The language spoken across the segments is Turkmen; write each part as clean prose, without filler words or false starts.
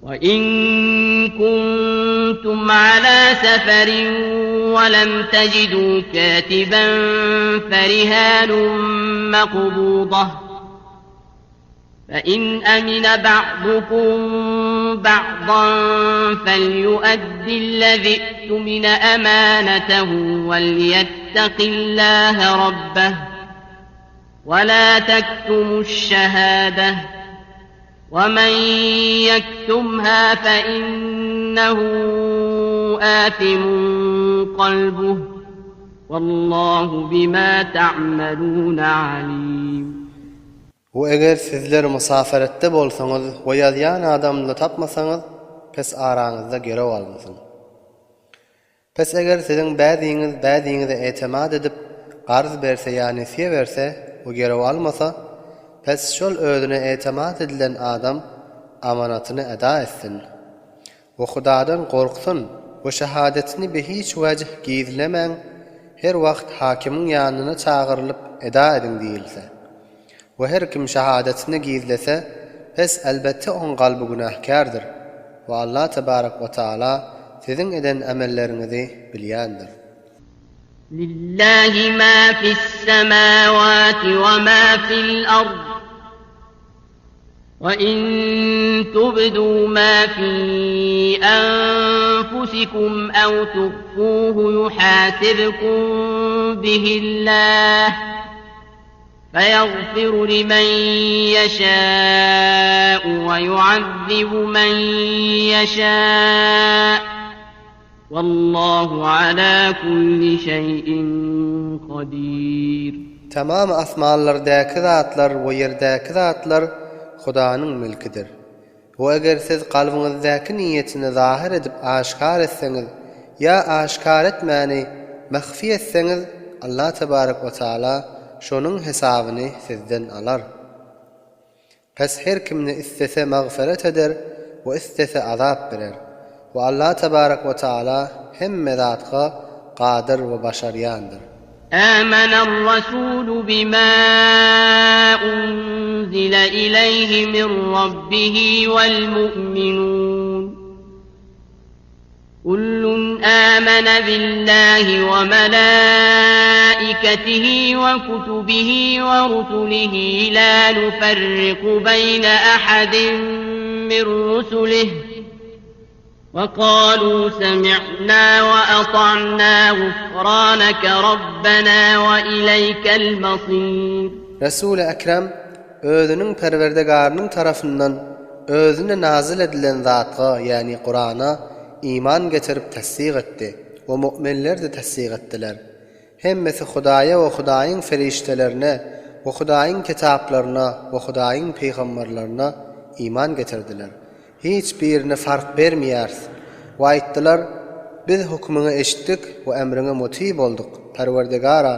وَإِن كُنتُمْ عَلَىٰ سَفَرٍ وَلَمْ تَجِدُوا كَاتِبًا فَرِهَانٌ مَّقْبُوضَةٌ ۖ فَإِنْ أَمِنَ بَعْضُكُم بَعْضًا فَلْيُؤَدِّ الَّذِي اؤْتُمِنَ أَمَانَتَهُ وَلْيَتَّقِ اللَّهَ رَبَّهُ ۗ وَلَا تَكْتُمُوا الشَّهَادَةَ ۚ وَمَن يَكْتُمْهَا فَإِنَّهُ آثِمٌ قَلْبُهُ ۗ وَاللَّهُ بِمَا تَعْمَلُونَ عَلِيمٌ. We eger sizler mysafaretde bolsaňyz we ýazýan adamyny tapmasaňyz, pes araňyzda gerew alynsyn. Pes eger siziň bäziňiz bäziňize etemat edip, garz berse ýa nesýe berse we gerew almasa, pes şol özüne etemat edilen adam amanatyny eda etsin we Hudadan gorksyn we şahadetini bi hiç wejh gizlemäň, her wagt hakimiň ýanyna çagyrylyp eda ediň diýilse. We her kim şahadatini gizlese, pes elbetde oň kalby günähkärdir. We Allah tebarek we taala siziň eden emelleriňizi bilýändir. Lillahi ma fis-semawati we ma fil-ard. We in tubdu ma fi anfusikum aw tuhfuhu yuhasibkum bihillah. Feýagfiru limen ýeşâ'u we ýuazzibu men ýeşâ' Wallâhu alâ kulli şeý'in kadîr. Tamam asmanlardäki zatlar we ýerdäki zatlar Hudanyň mülkidir. We eger siz kalbyňyzdaky niýetini zahyr edip aşgär etseňiz ýa aşgär etmäni mahfi etseňiz Allah tebarek we taala şonuň hesabyny sizden alar. Pes her kimni islese magfyret eder we islese azap berer. We Allah tebarek we taala hemme zatga gadyr we başarýandyr. آمن الرسول بما أنزل إليه من ربه والمؤمنون كل آمن بالله وملائكته وكتبه ورسله لا نفرق بين أحد من رسله وقالوا سمعنا وأطعنا غفرانك ربنا وإليك المصير. Resuly Ekrem özüniň Perwerdigarynyň tarapyndan özüne nazyl edilen zatga, ýagny Kurana, iman getirip tassyk etdi we mu'minler-de tassyk etdiler. Hemmesi Hudaýa we Hudaýyň perişdelerine we Hudaýyň kitaplaryna we Hudaýyň pygamberlerine iman getirdiler. Hiç birine fark bermeýäris. We aýtdylar, Biz hökümiňi eşitdik we emriňe muty bolduk. Perwerdigara!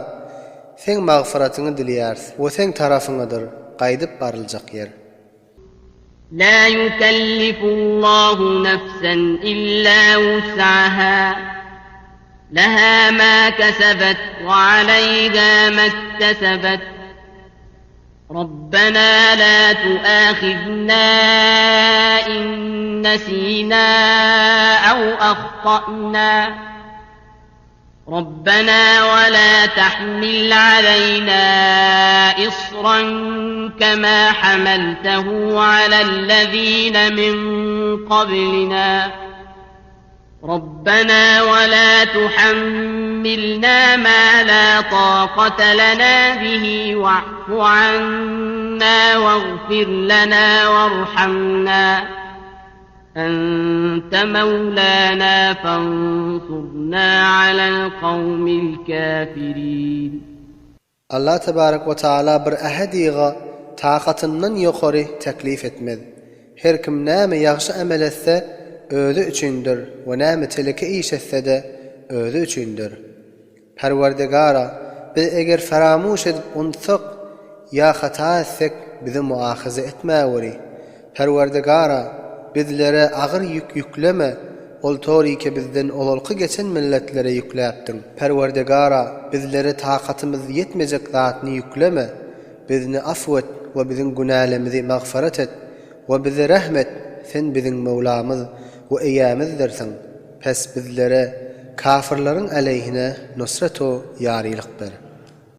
Seň magfyratyňy dileýäris we Seň tarapyňadyr gaýdyp baryljak ýer. La ýukellifullahu nefsen illa wus'aha. Leha ma kesebet we aleýha mektesebet. Rabbena la tuahizna in nesina ew ahta'na. Rabbena we la tahmil aleyna isran kema hamaltehu alellezine min qablina. Rabbena we la tuhammilna ma la taqate lena bihi wa'fu anna waghfir lena warhamna. Ente mewlana fansurna alel kawmil kafirin. Allah tebarek we taala bir ähediga takatyndan ýokary teklif etmez. Her kim näme ýagşy emel etse, özi üçindir we näme teleke iş etse-de, özi üçindir. Perwerdigara, biz eger feramuş edip unutsak ýa hata etsek, bizi muahaza etmäweri. Perwerdigara, bizlere agyr ýük ýükleme, ol torike bizden ozalky geçen milletlere ýükläpdiň. Perwerdigara, bizlere takatymyz ýetmejek zatny ýükleme, bizni afw et we biziň günälerimizi magfyrat et we bize rehm et, Sen biziň Möwlamyz we Eýämizdirsiň, pes bizlere kafyrlaryň aleýhine nusret-u ýarylyk ber.